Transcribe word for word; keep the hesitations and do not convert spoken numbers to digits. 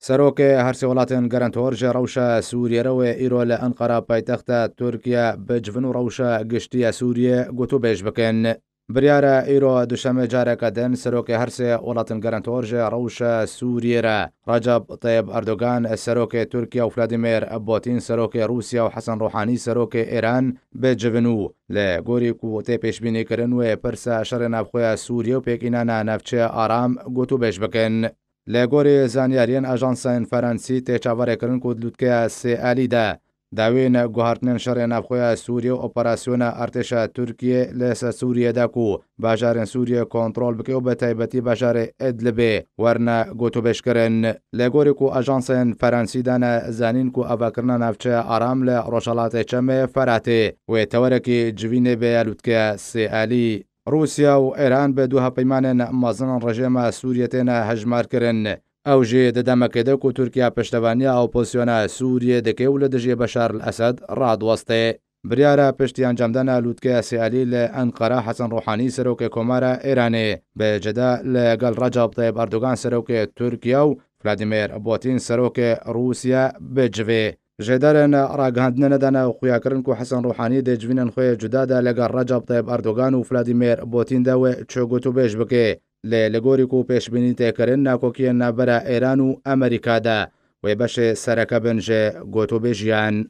Serokê her sê welatên gerentor ji rewşa Sûriyê re wê îro li Enqera paytexta Tirkiye bicivin û rewşa giştî ya Sûriyê gotûbêj bikin. Biryara îro duşemê careke din serokê her sê welatên gerentor ji rewşa Sûriyê re Recep Tayyip Erdogan, serokê Tirkiye û Vladimir Putin, serokê Rûsya û Hesen Ruhanî, serokê Îran bicivin û li gorî ku tê pêşbînîkirin wê pirsa şerê navxwe ya Sûriyê û pêkînana navçeya aram gotûbêj bikin. Li gorî zanyariyên ajansên Ferensî tê çaverêkirin ku di lûtkeya Sêalî de dawîn guhartinên şerê navxwe ya Sûriyê û operasyona artêşa Tirkiyê li ser Sûriyê de ku bajarên Sûriyê kontrol bike û bi taybetî bajarê Idlibê werine gotûbêjkirin. Li gorî ku ajansên Ferensî dane zanîn ku avakirina navçeya aram li rojhelatê Çemê Feratê wê tewerekî civînê bê ya lûtkeya Sêalî. Rûsya û Îran bi du hevpeymanên mezin an rejîma Sûriyê têne hejmarkirin. Ew jî di demekê de ku Tirkiye piştevaniya opozisyona Sûriyê dike û li dijî Beşar el Esed radiweste. Biryara piştî encamdana lûtkeya Sêalî li Enqera Hesen Ruhanî, serokê Komara Îranê, bi cida li gel Recep Tayyip Erdogan, serokê Tirkiye, û Vladimir Putin, serokê Rûsya, bicivê. Jêderên ragihandinê nedane xuyakirin ku Hesen Ruhanî dê civînên xwe yê cuda de li gel Recep Tayyip Erdogan û Vladimir Putin de wê çi gotûbêj bike. Lê li gorî ku pêşbînî tê kirin, nakokiyên navbera Îran û Amerîka de wê beşê sereke bin ji gotûbêjiyan.